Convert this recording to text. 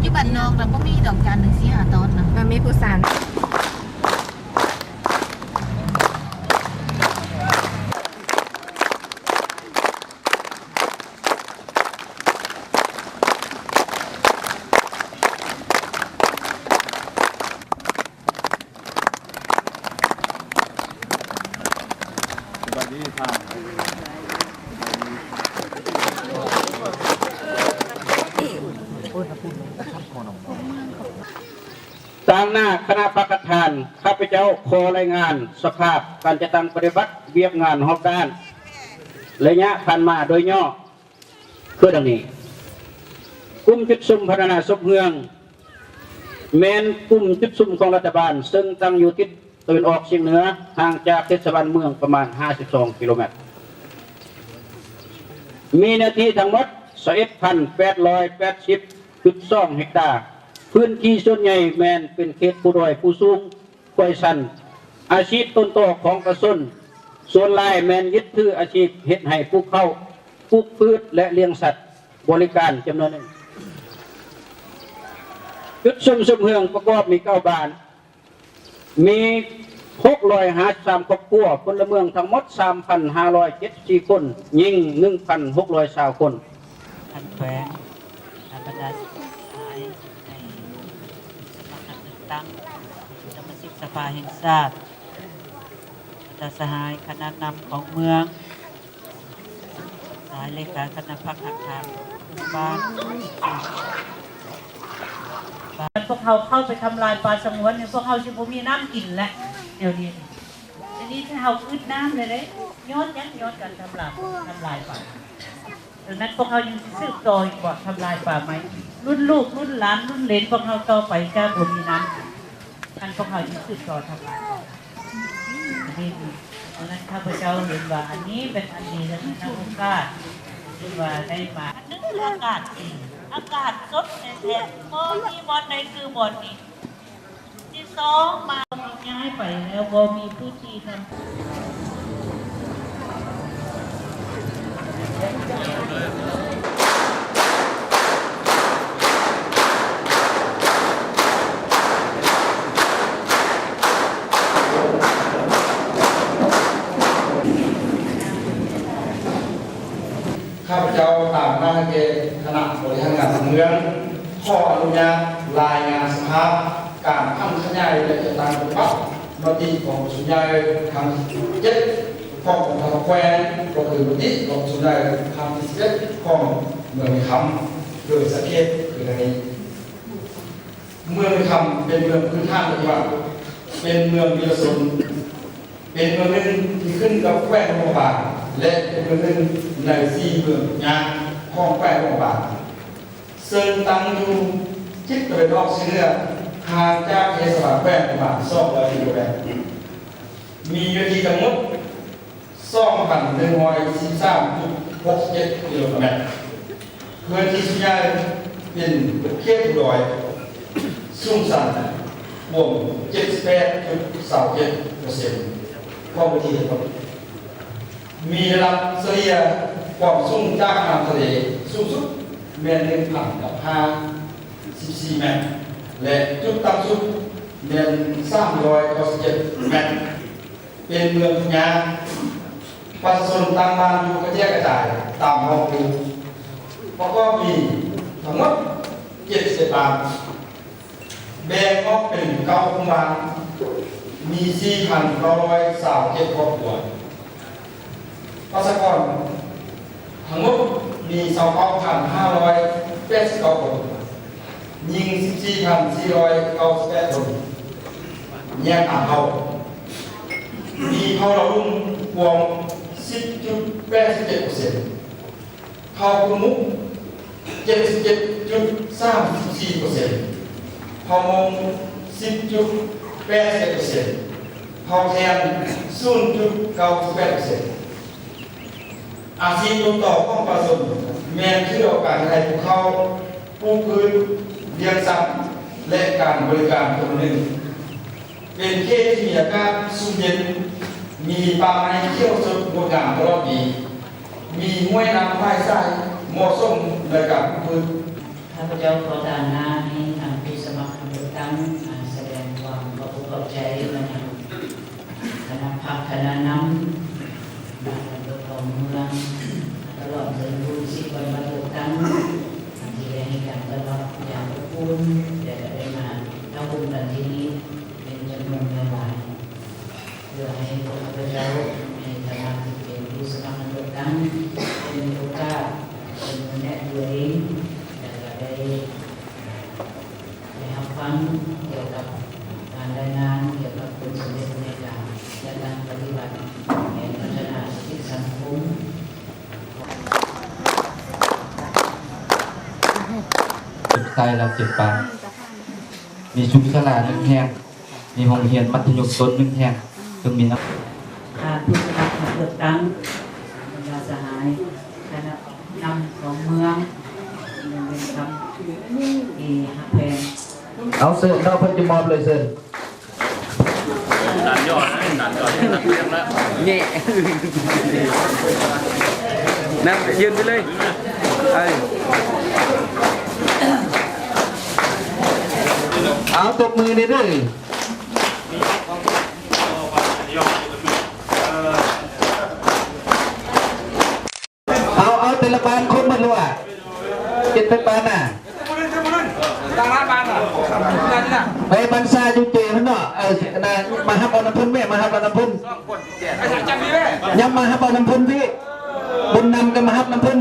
ຢູ່ບ້ານນອກນະ ບໍ່ມີດອກ ຈານໜຶ່ງສີ່ຫ້າຕອນນະ ມັນມີຜູ້ສານ. ສະບາຍດີທ່ານ. ຕາງໜ້າຄະນະພັກຄັດຄ້ານ ຂ້າພະເຈົ້າຂໍລາຍງານສະພາບການຈັດຕັ້ງປະຕິບັດວຽກງານຮອບດ້ານໄລຍະຜ່ານມາໂດຍຫຍໍ້ ຄືດັ່ງນີ້. ກຸ່ມຈຸດຊຸມພັດທະນາສົບເຮືອງ ແມ່ນກຸ່ມຈຸດຊຸມຂອງລັດຖະບານ ເຊິ່ງຕັ້ງຢູ່ທິດຕາເວັນອອກສຽງເໜືອ ຫ່າງຈາກເທດສະບານເມືອງປະມານຫ້າສິບສອງກິໂລແມັດ. ມີເນື້ອທີ່ທັງໝົດຊາວເອັດພັນແປດຮ້ອຍແປດສິບຈຸດສອງເຮັກຕາ. ພື້ນທີ່ສ່ວນໃຫຍ່ແມ່ນເປັນເຂດພູດອຍ, ພູສູງ, ຫ້ວຍຊັນ. ອາຊີບຕົ້ນຕໍຂອງປະຊາຊົນສ່ວນຫຼາຍແມ່ນຍຶດຖືອາຊີບເຮັດໄຮ່, ປູກເຂົ້າ, ປູກພືດ ແລະ ລ້ຽງສັດ, ບໍລິການຈຳນວນໜຶ່ງ. ຈຸດຊຸມຊົມເຮືອງປະກອບມີເກົ້າບ້ານ, ມີຫົກຮ້ອຍຫ້າສິບສາມຄອບຄົວ, ພົນລະເມືອງທັງໝົດສາມພັນຫ້າຮ້ອຍເຈັດສິບສີ່ຄົນ, ຍິງໜຶ່ງພັນຫົກຮ້ອຍຊາວຄົນ. ທ່ານແຂວງ ແລະ ບັນດາສະຫາຍໃນສະພາການເລືອກຕັ້ງ, ສະມາຊິກສະພາແຫ່ງຊາດ, ບັນດາສະຫາຍຄະນະນຳຂອງເມືອງ, ສະຫາຍເລຂາຄະນະພັກຄັດຄ້ານທຸກບ້ານ. ພວກເຮົາເຂົ້າໄປທຳລາຍປ່າສະຫງວນນີ້ ພວກເຮົາຊິບໍ່ມີນ້ຳກິນແລ້ວດຽວນີ້. ດຽວນີ້ເຮົາອຶດນ້ຳແລ້ວເດ້ ຍ້ອນຫຍັງ? ຍ້ອນການທຳລາຍ ທຳລາຍປ່າ. ດັ່ງນັ້ນພວກເຮົາຍັງຊິສືບຕໍ່ອີກບໍ່ ທຳລາຍປ່າໄມ້? ລຸ້ນລູກລຸ້ນຫຼານລຸ້ນເຫຼນພວກເຮົາຕໍ່ໄປຈະບໍ່ມີນ້ຳກິນ ຄັນພວກເຮົາຍັງສືບຕໍ່ທຳລາຍປ່າ. ອັນນີ້ ດັ່ງນັ້ນຂ້າພະເຈົ້າເຫັນວ່າອັນນີ້ເປັນອັນດີ ແລະ ເປັນໂອກາດທີ່ວ່າໄດ້ມາ ອັນໜຶ່ງຄືອາກາດດີ ອາກາດສົດແທ້ໆ ບໍ່ມີບ່ອນໃດຄືບ່ອນນີ້. ທີ່ສອງມາ ຍ້າຍໄປແລ້ວບໍ່ມີພື້ນທີ່ທຳ ຂ້າພະເຈົ້າຕາມໜ້າແກ່ຄະນະບໍລິຫານງານເມືອງ ຂໍອະນຸຍາດລາຍງານສະພາບການຜັນຂະຫຍາຍ ແລະ ຈັດຕັ້ງປະຕິບັດມະຕິຂອງປະຊຸມໃຫຍ່ຄັ້ງທີເຈັດຂອງກອງທັບແຂວງ ກໍຄືມະຕິຂອງປະຊຸມໃຫຍ່ຄັ້ງທີສິບເອັດຂອງເມືອງແມ່ຄຳ ໂດຍສັງເກດຄືດັ່ງນີ້. ເມືອງແມ່ຄຳເປັນເມືອງພື້ນຖານປະຕິວັດ, ເປັນເມືອງວິລະຊົນ, ເປັນເມືອງໜຶ່ງທີ່ຂຶ້ນກັບແຂວງຫຼວງພະບາງ ແລະ ເປັນເມືອງໜຶ່ງໃນສີ່ເມືອງຍາກຂອງແຂວງຫຼວງພະບາງ, ເຊິ່ງຕັ້ງຢູ່ທິດຕາເວັນອອກສຽງເໜືອ ຫ່າງຈາກເທດສະບານແຂວງປະມານສອງຮ້ອຍກິໂລແມັດ, ມີເນື້ອທີ່ທັງໝົດ ສອງພັນໜຶ່ງຮ້ອຍສີ່ສິບສາມຈຸດຫົກເຈັດກິໂລແມັດ. ເຮືອນທີ່ສ່ວນໃຫຍ່ເປັນເຂດພູດອຍ, ສູງຊັນ, ກວ້າງເຈັດສິບແປດຈຸດຊາວເຈັດເປີເຊັນຂອງພື້ນທີ່ທັງໝົດ. ມີລະດັບສະເລ່ຍຄວາມສູງຈາກນ້ຳທະເລສູງສຸດແມ່ນໜຶ່ງພັນກັບຫ້າສິບສີ່ແມັດ ແລະ ຈຸດຕ່ຳສຸດແມ່ນສາມຮ້ອຍເກົ້າສິບເຈັດແມັດ. ເປັນເມືອງທຸກຍາກ, ປະຊາຊົນຕັ້ງບ້ານຢູ່ກະແຈກກະຈາຍຕາມຮອບພູ, ປະກອບມີທັງໝົດເຈັດສິບເອັດບ້ານ, ແບ່ງອອກເປັນເກົ້າກຸ່ມບ້ານ, ມີສີ່ພັນເກົ້າຮ້ອຍຊາວເຈັດຄອບຄົວ, ປະຊາກອນ ທັງໝົດມີຊາວເກົ້າພັນຫ້າຮ້ອຍແປດສິບເກົ້າຄົນ, ຍິງສິບສີ່ພັນສີ່ຮ້ອຍເກົ້າສິບແປດຄົນ, ແຍກຕາມເຜົ່າ, ມີເຜົ່າລາວລຸ່ມກວມສິບຈຸດແປດສິບເຈັດເປີເຊັນ, ເຜົ່າກຸນມຸກເຈັດສິບເຈັດຈຸດສາມສິບສີ່ເປີເຊັນ, ເຜົ່າມົ້ງສິບຈຸດແປດສິບເອັດເປີເຊັນ, ເຜົ່າແທນສູນຈຸດເກົ້າສິບແປດເປີເຊັນ. ອາຊີບຕົ້ນຕໍຂອງປະຊາຊົນແມ່ນຖືເອົາການເຮັດໄຮ່ປູກເຂົ້າ, ປູກພືດ, ລ້ຽງສັດ ແລະ ການບໍລິການຄົນໜຶ່ງ. ເປັນເຂດທີ່ມີອາກາດຊຸ່ມເຢັນ, ມີປ່າໄມ້ຂຽວສົດງົດງາມຕະຫຼອດປີ, ມີຫ້ວຍນ້ຳຫຼາຍສາຍເໝາະສົມໃນການປູກພືດ. ຂ້າພະເຈົ້າຂໍຕາງໜ້ານີ້ ສະແດງຄວາມຂອບອົກຂອບໃຈມາຍັງຄະນະພັກຄະນະນຳ ກອງເມືອງ ຕະຫຼອດເຖິງຜູ້ທີ່ເຂົ້າມາເລືອກຕັ້ງ ທີ່ໄດ້ໃຫ້ການຕ້ອນຮັບຢ່າງອົບອຸ່ນ ແລະ ກໍໄດ້ມາເຂົ້າຮ່ວມກັນທີ່ນີ້ເປັນຈຳນວນຫຼວງຫຼາຍ ເພື່ອໃຫ້ພວກຂ້າພະເຈົ້າ ໃນຖານະທີ່ເປັນຜູ້ສະໝັກເລືອກຕັ້ງ ໄດ້ມີໂອກາດເປັນຄົນແນະຕົວເອງ ແລະ ກໍໄດ້ ໄດ້ຮັບຟັງກ່ຽວກັບການລາຍງານກ່ຽວກັບຜົນສຳເລັດໃນການຈັດຕັ້ງປະຕິບັດແຜນພັດທະນາເສດຖະກິດສັງຄົມ ເກັບໄຊແລ້ວເກັບປາ ມີສຸກສາລາໜຶ່ງແຫ່ງ ມີໂຮງຮຽນມັດທະຍົມຕົ້ນໜຶ່ງແຫ່ງ ເຊິ່ງມີນັກ ອ່າ ຜູ້ສະໝັກຮັບເລືອກຕັ້ງ ບັນດາສະຫາຍ ຄະນະນຳຂອງເມືອງ ເປັນຄຳທີ່ຮັກແພງ. ເອົາ ເຊີນເນາະ ເພິ່ນຈະມອບເລີຍ ເຊີນ. ດັນຍອດນະ ດັນຍອດ ດັນເລື່ອງລະ ແຫຍ່ ນຳ ຢືນໄປເລີຍ ເອີ ເອົາ ຕົບມືແດ່ເດີ. ເອົາ ເອົາ ແຕ່ລະບ້ານຄົນໝົດແລ້ວຫວາ ເຈັດແປດບ້ານນະ ໄປບັນຊາຢູ່ເຈພຸ້ນເນາະ ເອີ ນະ ມາຮັບເອົານຳເພິ່ນແມ່ ມາຮັບເອົານຳເພິ່ນ ຍັງມາຮັບເອົານຳເພິ່ນພີ້ ບຸນນຳກໍມາຮັບນຳເພິ່ນ.